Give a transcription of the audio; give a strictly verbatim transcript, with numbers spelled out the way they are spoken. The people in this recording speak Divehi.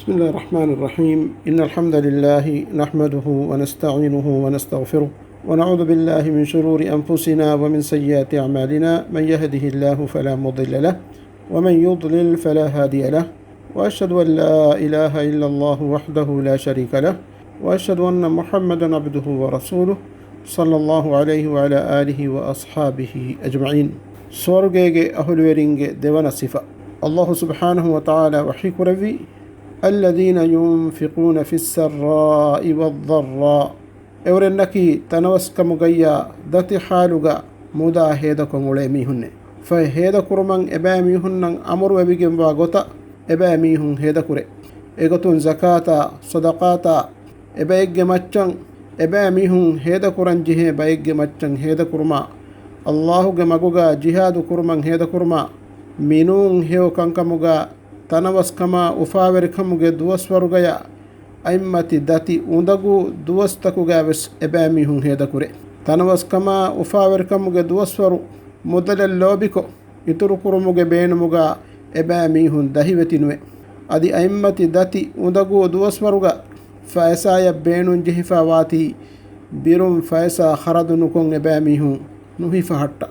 بسم الله الرحمن الرحيم. إن الحمد لله نحمده ونستعينه ونستغفره، ونعوذ بالله من شرور أنفسنا ومن سيئات أعمالنا. من يهده الله فلا مضل له، ومن يضلل فلا هادي له. وأشهد أن لا إله إلا الله وحده لا شريك له، وأشهد أن محمدا عبده ورسوله، صلى الله عليه وعلى آله وأصحابه أجمعين. ސުވަރުގޭގެ އަހުލުވެރިންގެ ދެވަނަ ސިފަ. އައްލާހު ސުބްޙާނަހު ވަތަޢާލާ ވަޙީ ކުރެއްވީ، الذين ينفقون في السراء والضراء. އެއުރެންނަކީ ތަނަވަސްކަމުގައްޔާ ދަތި ޙާލުގަ މުދާ ހޭދަކޮށް އުޅޭ މީހުންނޭ. ފަހެ ހޭދަކުރުމަށް އެބައިމީހުންނަށް އަމުރުވެވިގެންވާ ގޮތަށް އެބައިމީހުން ހޭދަކުރޭ. އެގޮތުން ޒަކާތާ، ޞަދަޤާތާ، އެބައެއްގެ މައްޗަށް އެބައިމީހުން ހޭދަކުރަންޖެހޭ ބައެއްގެ މައްޗަށް ހޭދަކުރުމާ، އައްލާހުގެ މަގުގަ ޖިހާދު ކުރުމަށް ހޭދަކުރުމާ، މިނޫން ހެޔޮ ކަންކަމުގަ ތަނަވަސްކަމާ އުފާވެރިކަމުގެ ދުވަސްވަރުގަޔާ އަތްމަތި ދަތި އުނދަގޫ ދުވަސްތަކުގަ ވެސް އެބައިމީހުން ހޭދަކުރޭ. ތަނަވަސްކަމާ އުފާވެރިކަމުގެ ދުވަސްވަރު މުދަލެއް ލޯބިކޮށް، އިތުރުކުރުމުގެ ބޭނުމުގަ އެބައިމީހުން ދަހިވެތިނުވޭ. އަދި އަތްމަތި ދަތި އުނދަގޫ ދުވަސްވަރުގަ ފައިސާޔަށް ބޭނުންޖެހިފަ ވާތީ، ބިރުން ފައިސާ ޚަރަދު ނުކޮށް އެބައިމީހުން ނުހިފަހައްޓާ.